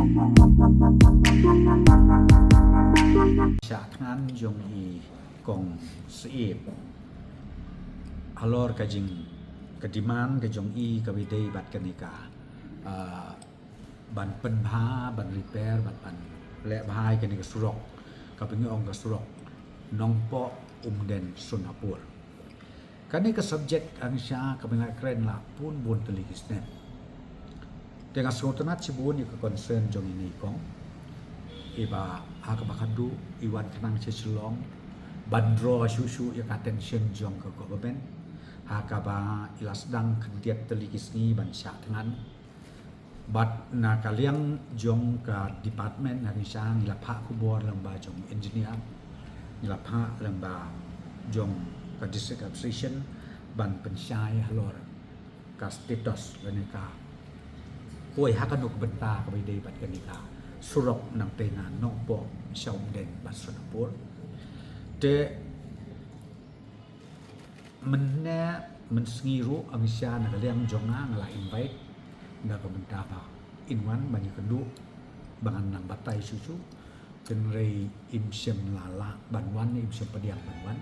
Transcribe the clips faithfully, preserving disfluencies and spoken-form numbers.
Shah thngan jong i Kong Syiem halor ka jing, ka demand ka jong i kaba ïadei bad kane ka, ah, ban pynbha, ban repair, ban, ban leh bha ïa kane ka surok, kaba ngi ong ka surok Nongpoh Umden Sonapur. Kane ka subject hangta kaba nga kren la bun bun tylli ki snem. Te nga sngewtynnat shibun ïa ka concern jong ine i kong, iba ha kaba khadduh i wan khnang sha Shillong ban draw shuh shuh ïa ka attention jong ka government ha kaba i la sdang khyndiat tylli ki sngi ban shah thngan. Bad na ka liang jong ka department hangta ngi la phah khubor lyngba jong engineer, ngi la phah lyngba jong ka district administration ban pynshai halor ka status lane ka kawei ha kano ka bynta kaba ïadei bad kane ka surok nangtei na Nongpoh sha Umden bad Sonapur. Te mynne mynsngi ruh hangta na ka liang jong nga nga la invite na ka bynta ba in wan ban ïakynduh ba ngan nang batai shuh shuh. Hynrei im shym la lah ban wan, im shym pdiang ban wan.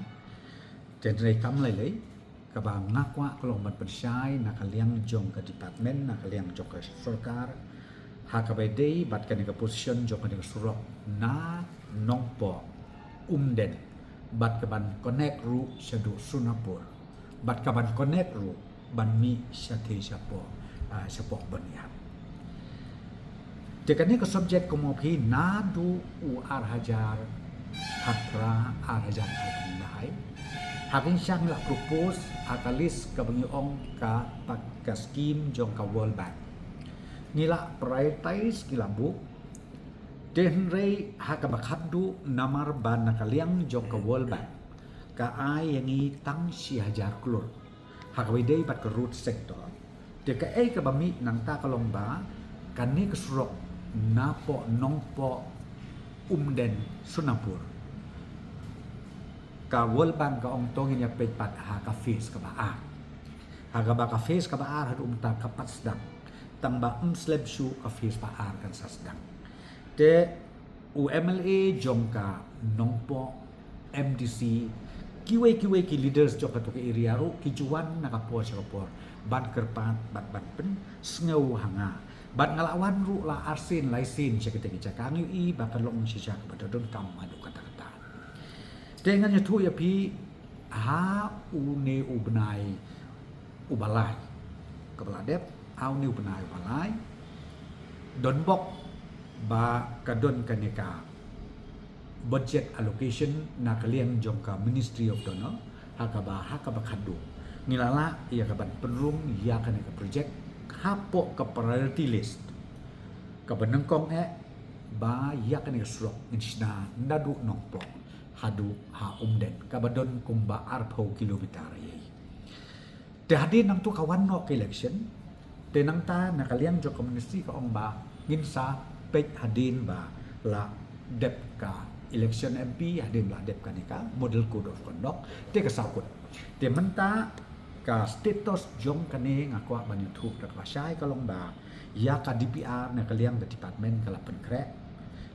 Hynrei kam lei lei kaba nga kwah ka long ban pynshai na ka liang jong ka department, na ka liang jong ka sorkar ha kaba ïadei bad kane ka position jong kane ka surok na Nongpoh Umden bad kaban connect ruh shaduh Sonapur bad kaban connect ruh ban mih shathie shapoh, ah, shapoh Byrnihat. Te kane ka subject kumno phi naduh u ar hajar khatphra, ar hajar khatphra. Hangta ngi la propose ha ka list kaba ngi ong ka, ka scheme jong ka World Bank. Ngi la prioritize, ngi la buh. Te hynrei ha kaba khadduh namar ba na ka liang jong ka World Bank ka ai ïa ngi tang shi hajar klur ha kaba ïadei bad ka road sector. Te kaei kaba mih nangta ka long ba kane ka surok napoh Nongpoh Umden Sonapur, ka World Bank ka ong to ngin ïa peit pat ha ka phase kaba ar. Ha kaba ka phase kaba ar haduh mynta ka pat sdang, tang ba ym slem shuh ka phase ba ar kan sa sdang. Te u MLA jong ka Nongpoh, MDC, kiwei kiwei ki leaders jong kato ka area ruh ki ju wan na ka por sha ka por ban kyrpad bad ban pynsngew ha nga. Bad nga la wan ruh la arsien laisien sha kita ki jaka, ngi ïohi ba ka long shisha kaba donkam haduh katta katta. Te ngan ïathuh ïa phi ha une u bnai uba lai kaba la dep, ha une u bnai uba lai, don bok ba ka don kane ka budget allocation na ka liang jong ka Ministry of DoNER, ha kaba, ha kaba khadduh ngi la lah ïa kaban pynrung ïa kane ka project hapoh ka priority list. Kaba nyngkong eh ba ïa kane ka surok ngin shna naduh Nongpoh haduh ha Umden, kaba don kumba arphew kilometer ïa. Te hadien nangta ka wan noh ka election, te nangta na ka liang jong ka ministry ka ong ba ngin sa peit hadien ba la dep ka election MP, hadien ba la dep kane ka model code of conduct, te ka sa kut. Te mynta ka status jong kane nga kwah ban ïathuh da kaba shai ka long ba ïa ka DPR na ka liang ka department ka la pynkhreh.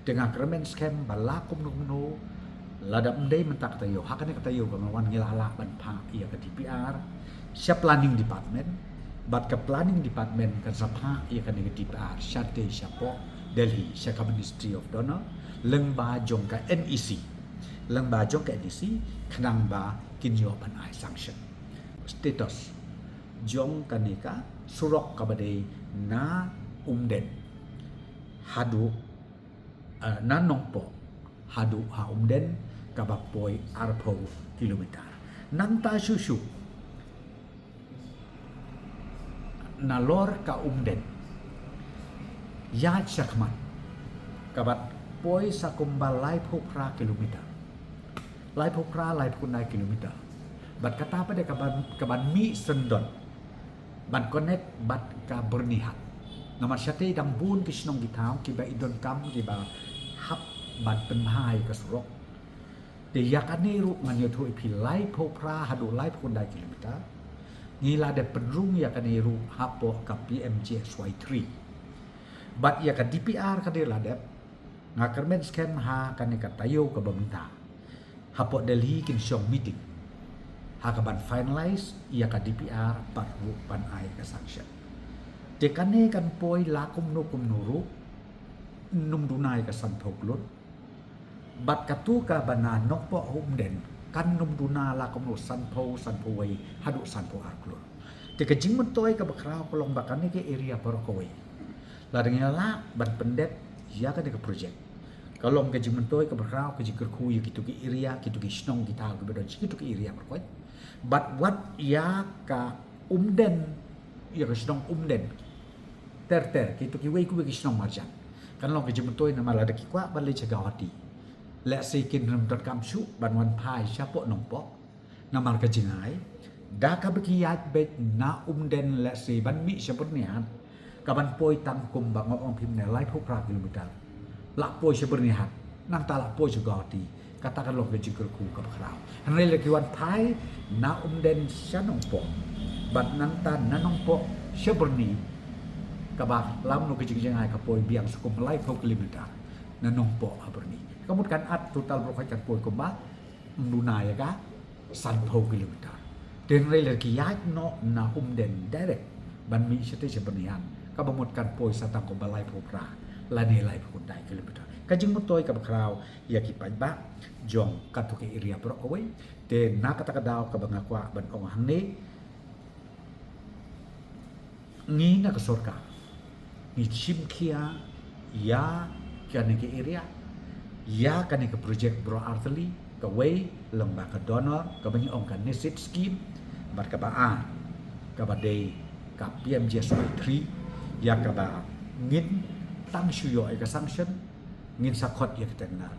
Te nga kyrmen skhem ba la kumno kumno, lada ym dei mynta ka taïew, ha kane ka taïew kaba wan ngi la lah ban phah ïa ka DPR sha planning department, bad ka planning department kan sa phah ïa kane ka DPR shatei shapoh Delhi sha ka Ministry of DoNER lyngba jong ka NEC, lyngba jong ka NEC, khnang ba kin ïoh ban ai sanction. Status jong kane ka surok kaba dei na Umden haduh, eh, na Nongpoh haduh ha Umden kaba poi arphew kilometer. Nangta shuh shuh nalor ka Umden ïaid shakhmat kaba poi sa kumba laiphew phra kilometer. Laiphew phra, laiphew khyndai kilometer. Bad kata pat dei kaban, kaban mih syndon ban connect bad ka Byrnihat. Namar shatei dang bun ki shnong ki thaw kiba i donkam kiba hap ban pynbha ïa ka surok. Te ïa kane ruh ngan ïathuh ïa phi, laiphew phra haduh laiphew khyndai kilometer ngi la dep pynrung ïa kane ruh hapoh ka PMGSY three. Bad ïa ka D P R ka dei la dep, nga kyrmen skhem ha kane ka taïew kaba mynta hapoh Delhi kin shong meeting ha kaban finalize ïa ka D P R bad ruh ban ai ka sanction. Te kane kan poi la kumno kumno ruh, ym duna ïa ka sanphew klur. Bad katu kaba na Nongpoh ha Umden kan ym duna la kumno sanphew, sanphew wei haduh sanphew ar klur. Te ka jingmyntoi kaba khraw ka long ba kane ka area baroh kawei, lada ngi lah ban pyndep ïa kane ka project, ka long ka jingmyntoi kaba khraw, ka jingkyrkhu ïa kitu ki area, kitu ki shnong ki thaw kiba don sha kitu ki area baroh kawei. Bad wat ïa ka Umden, ïa ka shnong Umden ter ter, kitu kiwei kiwei ki shnong marjan, kan long ka jingmyntoi namar lada ki kwah ban leit sha Guwahati, lehse kin ym donkam shuh ban wan phai shapoh Nongpoh. Namar ka jingai, da kaba ki ïaid beit na Umden, lehse ban mih sha Byrnihat, kaban poi tang kumba nga ong phi mynne, laiphew phra kilometer. Lah poi sha Byrnihat, nangta lah poi sha Guwahati. Kata kan long ka jingkyrkhu kaba khraw. Hynrei lada ki wan phai na Umden sha Nongpoh, bad nangta na Nongpoh sha Byrni, kaba lam noh ka jingjngai ka poi biang sha kum laiphew kilometer na Nongpoh ha Byrni. Ka mut kan ap total baroh kawei kan poi kumba ym duna ïa ka sanphew kilometer. Te hynrei lada ki ïaid noh na Umden direct ban mih shatei sha Byrnihat, kaba mut kan poi sa tang kumba laiphew phra lane laiphew khyndai kilometer. Ka jingmyntoi kaba khraw ïa ki paidbah jong katu ka area baroh kawei. Te na kata ka daw kaba nga kwah ban ong hangne, ngi na ka sorkar ngi shim khia ïa kane ka area, ïa kane ka project baroh artylli. Kawei long ba ka DoNER, kaba ngi ong ka NESID scheme, bad kaba ar, kaba dei ka P M G S Y three, ïa kaba ngin tang shu ïoh ïa ka sanction, ngin sa khot ïa ka tender,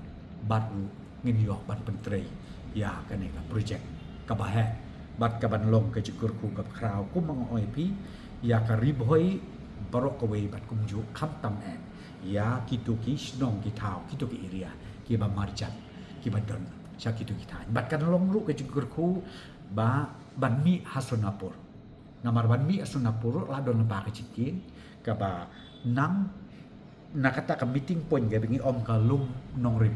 bad ruh ngin ïoh ban pyntrei ïa kane ka project kaba heh. Bad kaban long ka jingkyrkhu kaba khraw, kumba nga ong ïa phi, ïa ka Ri Bhoi baroh kawei bad kumjuh khamtam eh ïa kitu ki shnong ki thaw, kitu ki area kiba marjan, kiba don sha kitu ki thaiñ. Bad kan long ruh ka jingkyrkhu ba ban mih ha Sonapur. Namar ban mih ha Sonapur ruh la don lypa ka jingkieng, kaba nang na kata ka meeting point kaba ngi ong ka Lum Nongrim,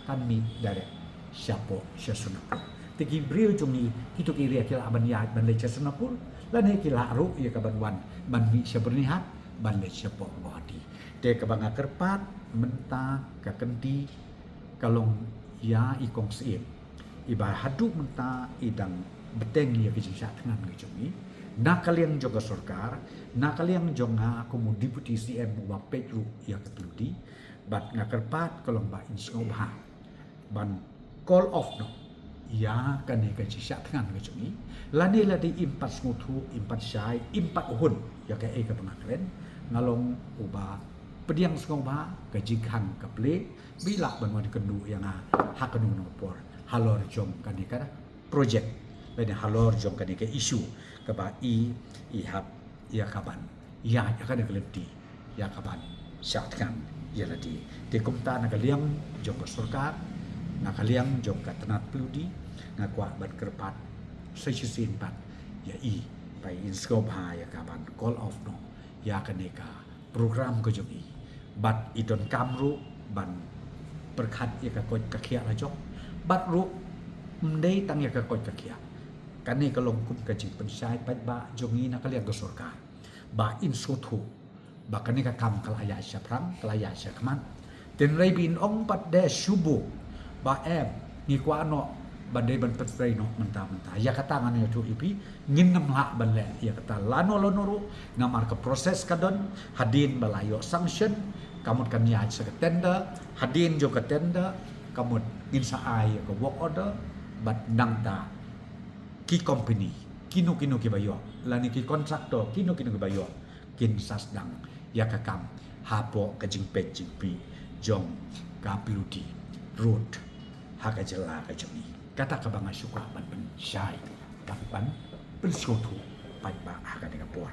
kan mih direct shapoh sha Sonapur. Te ki briew jong ngi kitu ki area ki lah ban ïaid ban leit sha Sonapur, lane ki lah ruh ïa kaban wan ban mih sha Byrnihat ban leit shapoh Guwahati. Te kaba nga kyrpad mynta ka kynti ka long ïa i Kong Syiem, iba haduh mynta i dang bteng ïa ka jingshah thngan ka jong i, na ka liang jong ka sorkar, na ka liang jong nga kum u Deputy C M uba peit ruh ïa ka pyludi. Bad nga kyrpad ka long ba in sngewbha ban call off noh ïa kane ka jingshah thngan ka jong i. Lane lada im pat sngewthuh, im pat shai, im pat hun ïa kaei kaba nga kren, nga long uba pdiang sngewbha, ka jingkhang ka plie, ba i lah ban wan kynduh ïa nga ha kano kano ka por halor jong kane ka project, lane halor jong kane ka issue kaba i, i hap ïa kaban ïaid ha kane ka lynti, ïa kaban shah thngan ïa lade. Te kumta na ka liang jong ka sorkar, na ka liang jong ka tnat pyludi, nga kwah ban kyrpad sa shisien pat ïa i ba in sngewbha ïa kaban call off noh ïa kane ka program ka jong i. Bad i donkam ruh ban pyrkhat ïa ka koit ka khiah la jong. Bad ruh ym dei tang ïa ka koit ka khiah, kane ka long kum ka jingpynshai paidbah jong i na ka liang ka sorkar, ba in sngewthuh ba kane ka kam ka la ïaid shaphrang, ka la ïaid shakhmat. Hynrei ba in ong pat de shu buh ba em, ngi kwah noh ba dei ban pyntrei noh mynta mynta. Ïa kata ngan ïathuh ïa phi, ngin ym lah ban leh ïa kata lano lano ruh, namar ka process ka don. Hadien ba la ïoh sanction, ka mut kan ïaid sha ka tender. Hadien jong ka tender, ka mut ngin sa ai ïa ka work order. Bad nangta ki company kino kino kiba ïoh, lane ki contractor kino kino kiba ïoh, kin sa sdang ïa ka kam hapoh ka jingpeit jingpih jong ka pyludi road ha ka jylla ka jong i. Kata kaba nga shu kwah ban pynshai bad ban pynsngewthuh paidbah ha kane ka por.